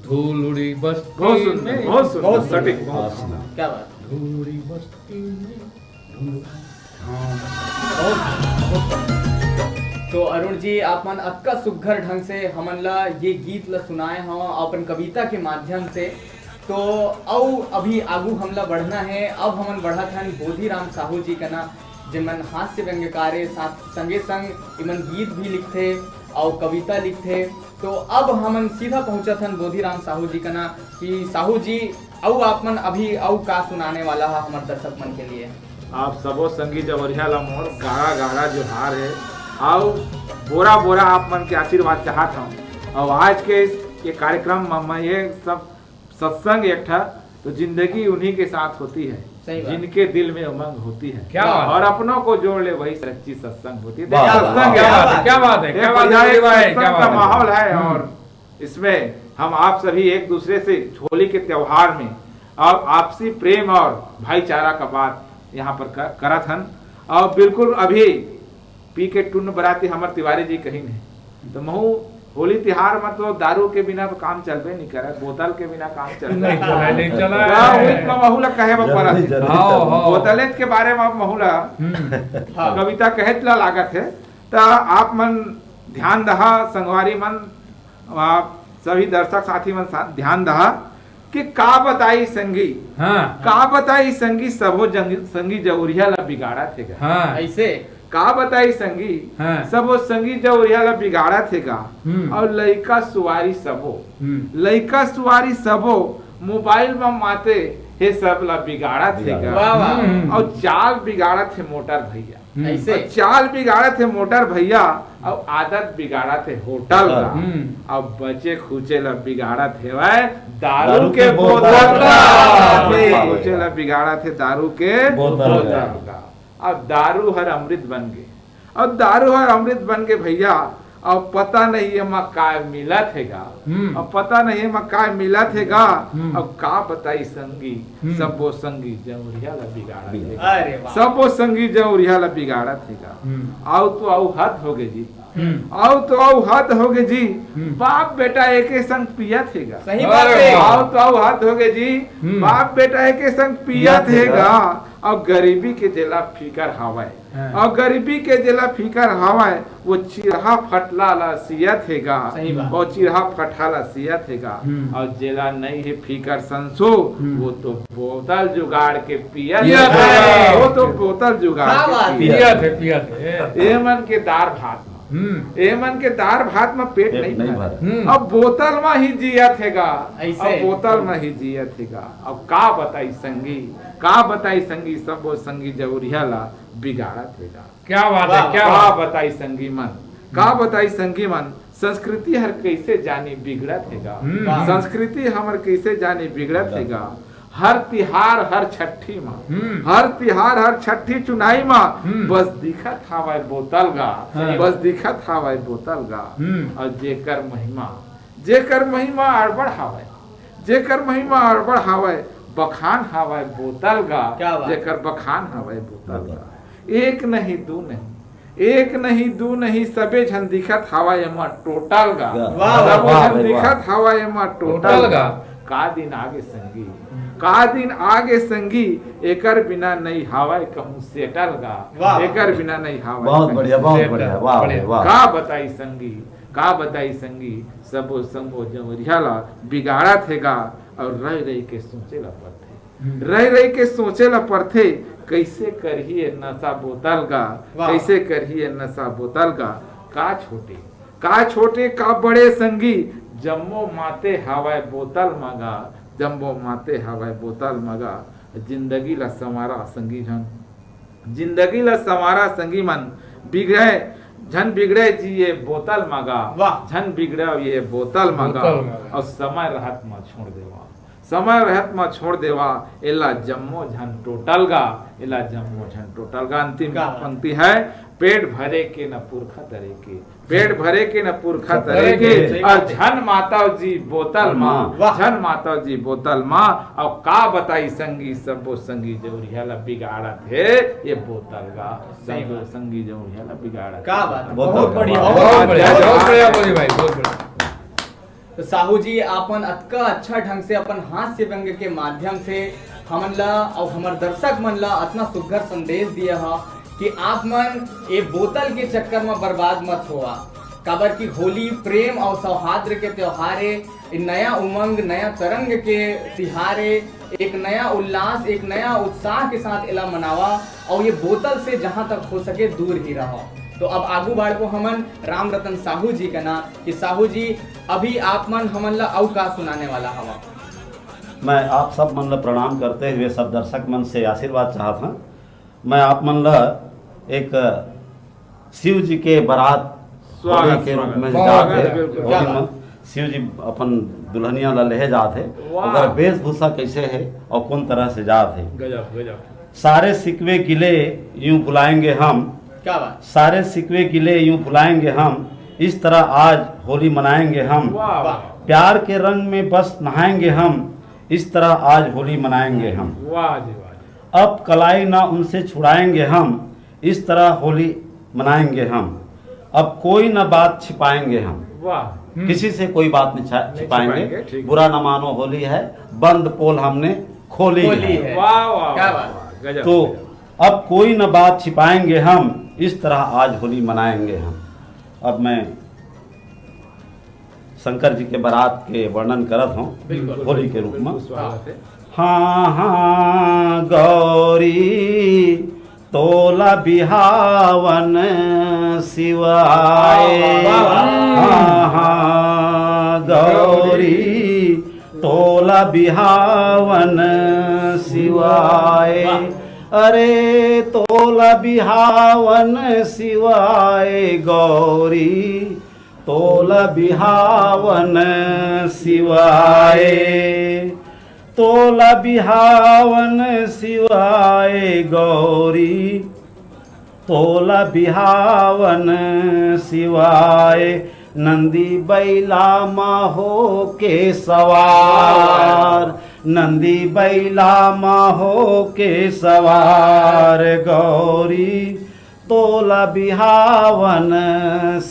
धूलुड़ी बस्ती बहुत सुंदर, में बहुत सुंदर, बहुत सुंदर। सटीक। बहुत सुंदर। क्या बात। धूलुड़ी बस्ती में धूलुड़ी। हाँ। बहुत, बहुत। तो अरुण जी, आप मन अतका सुग्घर ढंग से हमन ला ये गीत ला सुनाए हव अपन कविता के माध्यम से। तो अउ अभी आगू हमला बढ़ना है। अब हमन बढ़त हन बोधिराम साहू जी कना, जेमन हास्य व्यंग्यकार ए, साथ संगे संग इमन गीत भी लिखथे अउ कविता लिखथे। तो अब हमन सीधा पहुंचत हन बोधिराम साहू जी कना कि साहू जी, अउ आप मन अभी अउ का सुनाने वाला है हमर दर्शक मन के लिए? आप सबो संगी जवरिया ला मोर गाड़ा गाड़ा जोहार है। अउ बोरा बोरा आप मन के आशीर्वाद चाहत हूँ। और आज के इस, ये कार्यक्रम में मैं ये सब सत्संग एक ठा, तो जिंदगी उन्हीं के साथ होती है, सही बात। जिनके दिल में उमंग होती है। क्या बात है। और अपनों को जोड़ ले, वही सच्ची सत्संग होती है। वाह, वाह, सत्संग क्या है। बात है, क्या बात है, एक क्या बात है, बढ़िया अरुण एक भाई, सत्संग क्या का बात है। माहौल है। हम्म। और इसमें हम आप सभी एक दूसरे से होली के त्योहार में और आपसी प्रेम और भाईचारा का बात यहाँ पर कर, करत हन। और बिल्कुल अभी पी के टुन्न बराती हमर तिवारी जी कहिन है, तो महू होली तिहार में तो दारू के बिना तो काम चलबे नहीं करे, बोतल के बिना काम चलबे नहीं चला, नहीं चला। का उही तो महू ला कहे बर जरूरी, परत है। जरूरी, हाँ, जरूरी। हाँ। बोतलेच के बारे में अब महू ला हम्म। हाँ। कविता कहेच ला लागत है। त आप मन ध्यान दहा, संगवारी मन, आप सभी दर्शक साथी मन सा-, ध्यान दहा कि का बताई संगी, हाँ। का बताई संगी, सबो जंग-, संगी जौरिया ला बिगाड़त हे गा। हाँ। ऐसे? का बताई संगी, हाँ। सबो संगी जौरिया ला बिगाड़त हे गा। हम्म। और लइका सुवारी सबो, हम्म। लइका सुवारी सबो मोबाइल में माते हे, सब ला बिगाड़त हे गा। वाह, वाह। हम्म। और चाल बिगाड़त हे मोटर भैया। हम्म। ऐसे? अउ चाल बिगाड़त हे मोटर भैया, अउ आदत बिगाड़त हे होटल का। हम्म। अउ बचे खुचे ला बिगाड़त हेवय दारू दारू के के बोतल बोतल का। का। बचे खुचे ला बिगाड़त हे दारू के बोतल बोतल का। का। अब दारू हर अमृत बन गे, अब दारू हर अमृत बन गे भैया, अब पता नहीं एमा काय मिलत हे गा। हम्म। अब पता नहीं एमा काय मिलत हे गा। हम्म। अब का बताई संगी, हम्म। सबो संगी जौरिया ला बिगाड़त हे गा। अरे वाह। सबो संगी जौरिया ला बिगाड़त हे गा। हम्म। अउ तो अउ हद हो गे जी। हम्म। अउ तो अउ हद हो गे जी। हम्म। बाप बेटा एके संग पियत हे गा। सही बात हे। अरे वाह। अउ तो अउ हद हो गे जी। हम्म। बाप बेटा एके संग पियत पियत हे हे गा। गा। अब गरीबी के जेला फिकर हावय, हाँ। अउ गरीबी के जेला फिकर हावय, वो चिरहा फटला ला सियत हे गा, सही बात। वो चिरहा फटहा ला सियत हे गा, हम्म। अउ जेला नइ हे फिकर संसो, हम्म। वो तो बोतल जुगाड़ के पियत पियत हे, हे। वो तो बोतल जुगाड़ क्या के बात है। पियत पियत हे, पियत हे। ए मन के दार भात म, हम्म। ए मन के दार भात म पेट पेट नइ नइ भरय। भरय। हम्म। अब बोतल म ही जियत हे गा, ऐसे? अब बोतल म ही जियत हे गा। अब का बताई संगी, का बताई संगी, सबो संगी जौरिया ला बिगाड़त हे गा। क्या बात है, वाह, क्या वाह। बात। का बताई संगी मन, का हम्म। बताई संगी मन, संस्कृति हर कइसे जानी बिगड़त हे गा। हम्म। वाह। संस्कृति हमर कइसे जानी बिगड़त हे गा। हर तिहार, हर छट्ठी मा, हम्म। हर तिहार, हर छट्ठी चुनाई मा हम्म। बस दिखत हावय बोतल गा, हाँ। बस दिखत हावय बोतल गा। हम्म। अउ जेकर महिमा, जेकर महिमा अड़बड़ हावय, जेकर महिमा अड़बड़ हावय, बखान हावय बोतल गा, क्या बात। जेकर बखान हावय बोतल गा। एक नहीं, दू नहीं, एक नहीं, दू नहीं, सबे झन दिखत हावय एमा टोटल गा। वाह, वाह, सबो वाह, झन वाह। दिखत हावय एमा टोटल टोटल गा। गा। का दिन आगे संगी, हम्म। का दिन आगे संगी, एकर बिना नइ हावय कहूँ सेटल गा। वाह। एकर बिना नइ हावय बहुत संगी बढ़िया, बहुत सेटल। बढ़िया, वाह, बढ़िया। वाह। का बताई संगी, का बताई संगी, सबो संगो जौरिया ला बिगाड़त हे गा, अउ रह रह के सोचे ला पड़थे। हम्म। रह रह के सोचे ला पड़थे, कइसे करही ए नशा बोतल गा, वाह। कइसे करही ए नशा बोतल गा। का छोटे, का छोटे, का बड़े संगी, जम्मो माते हावय बोतल म गा, जम्मो माते हावय बोतल म गा। जिंदगी ला संवारा संगी झन, जिंदगी ला संवारा संगी मन, बिगड़े, झन बिगड़े जी ये बोतल म गा, वाह। झन बिगड़े ये बोतल म गा, बोतल म गा। अउ समय रहत म छोड़ देवा। समय रहत म छोड़ देवा, एला जम्मो झन टोटल गा, एला जम्मो झन टोटल गा। अंतिम का? पंक्ति है, पेट भरे के न पुरखा तरे के, पेट भरे के न पुरखा तरे के, सही बात है। अउ झन मातव जी बोतल मा, वाह। झन मातव जी बोतल मा, अउ का बताई संगी, सबो संगी जौरिया ला बिगाड़त हे ये बोतल गा, सही सबो बात। संगी जौरिया ला बिगाड़त का हे। बात है, बोतल बहुत गा। बढ़िया, बहुत बहुत बढ़िया, बढ़िया। बहुत बढ़िया बोली भाई, बहुत बढ़िया। तो साहू जी, आपन अतका अच्छा ढंग से अपन हास्य व्यंग के माध्यम से हमन ला अउ हमर दर्शक मन ला अतना सुघर संदेश दिए हा कि आप मन ये बोतल के चक्कर में बर्बाद मत होवा, काबर कि होली प्रेम और सौहार्द के त्योहार है। ये नया उमंग, नया तरंग के तिहार है। एक नया उल्लास, एक नया उत्साह के साथ एला मनावा और ये बोतल से जहां तक हो सके दूर ही रहो। तो अब आगू बढ़बो हमन राम रतन साहू जी कना कि साहू जी, अभी आप मन हमन ला अउ का सुनाने वाला हवा? मैं आप सब मन ला प्रणाम करते हुए सब दर्शक मन से आशीर्वाद चाहत हूँ। मैं आप मन ला एक शिव जी के बारात स्वागत, होली के रूप स्वागत। में स्वागत, जात है। बिल्कुल। होली क्या में बात। शिव जी अपन दुल्हनिया ला लेहे जात है। वाह। ओकर वेशभूषा कैसे है और कौन तरह से जात है। गजब, गजब। सारे शिकवे गिले यूं भुलाएंगे हम, क्या बात। सारे शिकवे गिले यूं भुलाएंगे हम, इस तरह आज होली मनाएंगे हम। वाह, वाह। प्यार के रंग में बस नहाएंगे हम, इस तरह आज होली मनाएंगे हम। वाह जी, वाह जी। अब कलाई ना उनसे छुड़ाएंगे हम, इस तरह होली मनाएंगे हम। अब कोई ना बात छिपाएंगे हम, वाह। किसी से कोई बात नहीं छा- नहीं छिपाएंगे। छिपाएंगे, ठीक। बुरा न मानो, होली है, बंद पोल हमने खोली खोली है। है। वाह, वाह, क्या वाह, बात। गजब, तो गजब। अब कोई न बात छिपाएंगे हम, इस तरह आज होली मनाएंगे हम। अब मैं शंकर जी के बारात के वर्णन करत हूँ बिल्कुल। होली के रूप में। बिल्कुल स्वागत है। हाँ हाँ गौरी तोला बिहावन शिवाय। वाह, वाह, वाह। हाँ हाँ गौरी तोला बिहावन शिवाय। वाह। अरे तोला बिहावन शिवाय गौरी तोला बिहावन शिवाय। तोला बिहावन शिवाय गौरी तोला बिहावन शिवाय। नंदी बैला मा हो के सवार नंदी बैला मा हो के सवार गौरी तोला बिहावन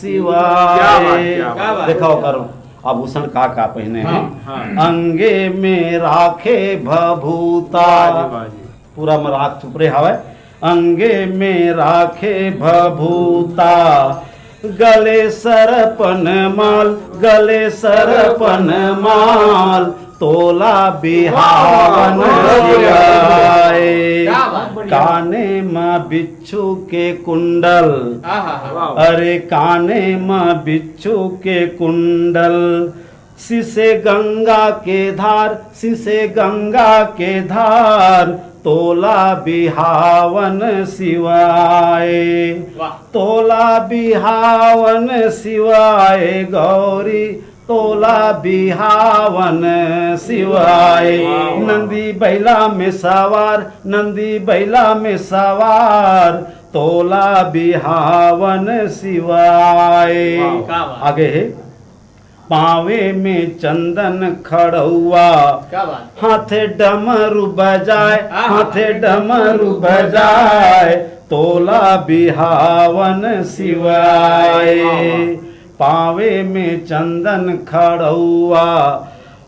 शिवाय। क्या बात, क्या बात। देखा ओकर आभूषण का का पहने हैं। हाँ। अंगे में राखे भभूता। वाह जी, वाह जी। पूरा मराक चुपरे हवय। अंगे में राखे भभूता गले सरपन माल गले सरपन माल तोला बिहावन शिवाय। क्या बात। काने म बिच्छू के कुंडल आहा। वाह। अरे काने म बिच्छू के कुंडल सिसे गंगा के धार सिसे गंगा के धार तोला बिहावन शिवाय। वाह। तोला बिहावन शिवाय गौरी तोला बिहावन शिवाय। वाह। नंदी बैला में सवार नंदी बैला में सवार तोला बिहावन शिवाय। वाह। क्या बात। आगे है पावे में चंदन खड़ौआ क्या बात। हाथे डमरू बजाए आहा। हाथे डमरू बजाए तोला बिहावन शिवाय। वाह, वाह। पावे में चंदन खड़ौआ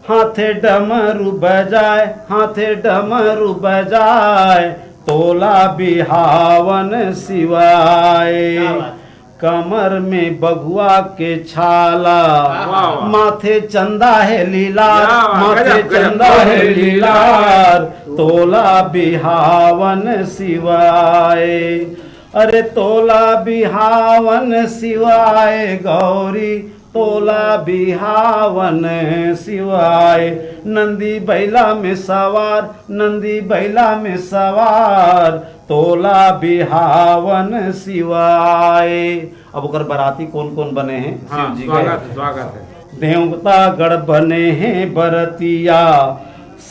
हाथे डमरू बजाए हाथे डमरू बजाए तोला बिहावन शिवाय। क्या बात। कमर में बघुआ के छाला वाह, वाह। माथे चंदा है लीलार वाह, वाह, माथे गजब, गजब। चंदा है लीलार तोला बिहावन शिवाय। अरे तोला बिहावन शिवाय गौरी तोला बिहावन शिवाय। नंदी बैला में सवार नंदी बैला में सवार तोला बिहावन शिवाय। अब ओकर बराती कौन कौन बने हैं हाँ, शिव जी स्वागत के है, स्वागत है। देवतागढ़ बने हैं बरतिया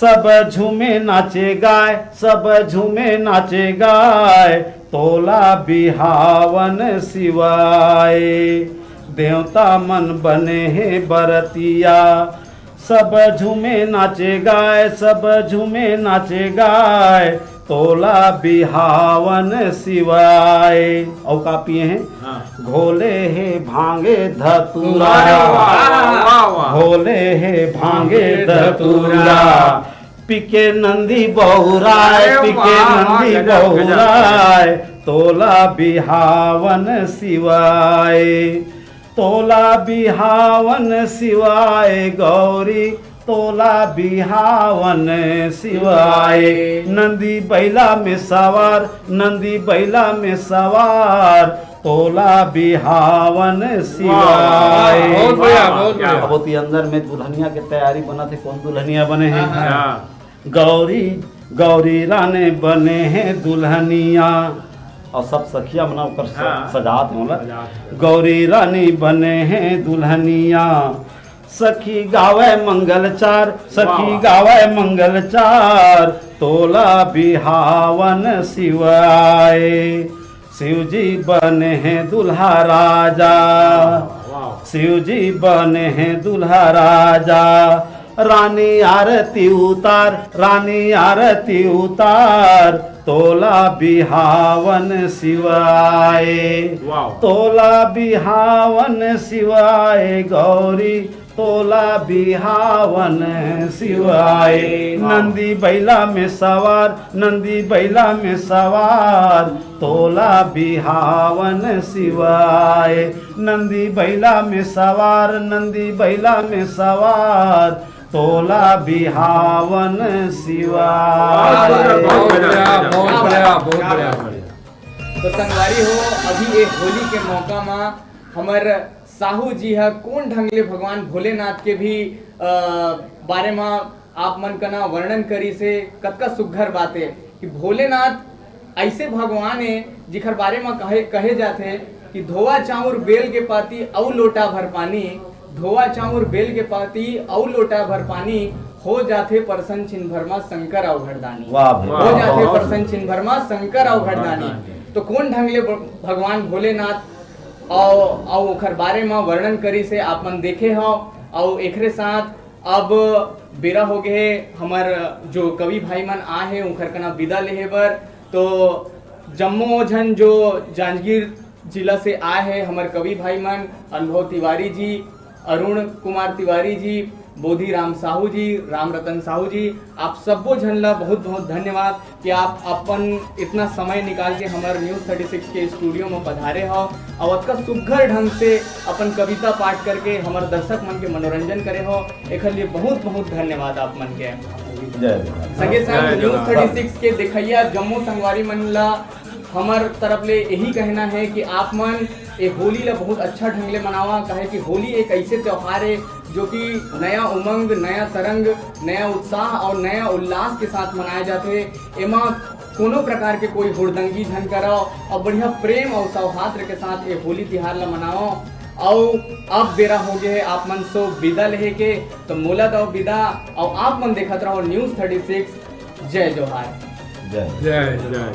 सब झूमे नाचे गाए सब झूमे नाचे गाए तोला बिहावन शिवाय। देवता मन बने हैं बरतिया सब झूमे नाचे गाए सब झूमे नाचे गाए तोला बिहावन शिवाय। और का पिए हैं हाँ। घोले हे भांगे धतूरा वाह, वाह, वाह, वाह। घोले हे भांगे धतूरा पिके नंदी बहुराय अरे पिके वाह, वाह, नंदी गजब, गजब। बहुराय तोला बिहावन शिवाय, तोला बिहावन शिवाय गौरी, तोला बिहावन शिवाय। नंदी बैला में सवार, नंदी बैला में सवार, तोला बिहावन शिवाय। बहुत बढ़िया, बहुत बढ़िया। अब ओती अंदर में दुल्हनिया के तैयारी बनत हे, कौन दुल्हनिया बने हे? हाँ। गौरी, गौरी रानी बने हे दुल्हनिया, और सब सखिया मन ओकर स-, हाँ। सजात हे, मतलब, सजात हे। गौरी रानी बने हे दुल्हनिया, सखी गावे मंगल चार, सखी वाह, वाह। गावे मंगल चार, तोला बिहावन शिवाय। शिव जी बने हे दुल्हा राजा, वाह। शिव जी बने हे दुल्हा राजा। रानी आरती उतार, रानी आरती उतार, तोला बिहावन शिवाय। वाह। तोला बिहावन शिवाय गौरी, तोला बिहावन शिवाय। नंदी बैला में सवार, नंदी बैला में सवार, तोला बिहावन शिवाय। नंदी बैला में सवार, नंदी बैला में सवार, तोला बिहावन शिवाय। बहुत बढ़िया, बहुत बढ़िया, क्या बहुत बात, बढ़िया, क्या बहुत बात। बढ़िया। तो संगवारी हो, अभी एक होली के मौका मा हमर साहू जी ह कोन ढंग ले भगवान भोलेनाथ के भी अ, बारे मा आप मन कना वर्णन करी से कतका सुग्घर बात हे कि भोलेनाथ ऐसे भगवान हे जिखर बारे मा कहे, कहे जाथे कि धोवा चाउर बेल के पाती अउ लोटा भर पानी, धोवा चाउर बेल के पाती अउ लोटा भर पानी, हो जाथे परसन छिन भर मा शंकर अउ घरदानी। वाह भाई, हो वाह, जाथे वाह। परसन छिन भर मा शंकर अउ घरदानी। तो कोन ढंग ले ब-, भगवान भोलेनाथ अउ अउ ओखर बारे मा वर्णन करी से आप मन देखे हव। अउ एकरे साथ अब बेरा हो गए हे हमर जो कवि भाई मन आए हे उनकर कना विदा लेहे बर। तो जम्मो झन जो जांजगीर जिला से आए हे हमर कवि भाई मन, अनुभव तिवारी जी, अरुण कुमार तिवारी जी, बोधी राम साहू जी, राम रतन साहू जी, आप सब्बो झन ला बहुत बहुत धन्यवाद कि आप अपन इतना समय निकाल के हमर न्यूज़ थर्टी सिक्स के स्टूडियो में पधारे हो और अतका सुघर ढंग से अपन कविता पाठ करके हमर दर्शक मन के मनोरंजन करे हो। एखर लिए बहुत बहुत धन्यवाद आप मन के। जय जोहार। संगे संग जय न्यूज़ जोहार। थर्टी सिक्स के देखइया जम्मो संगवारी मन ला हमर तरफ ले यही कहना है कि आप मन ए होली ला बहुत अच्छा ढंग ले मनावा, काहे कि होली एक ऐसे त्योहार है जो कि नया उमंग, नया तरंग, नया उत्साह और नया उल्लास के साथ मनाया जाथे। एमा कोनो प्रकार के कोई हुड़दंगी झन करव और बढ़िया प्रेम और सौहार्द के साथ ये होली तिहार ला मनाओ। और अब बेरा हो गए है आप मन से विदा लेहे के, तो मोला दो विदा और आप मन देखत रहो न्यूज़ थर्टी सिक्स। जय जोहार। जय। जय जय।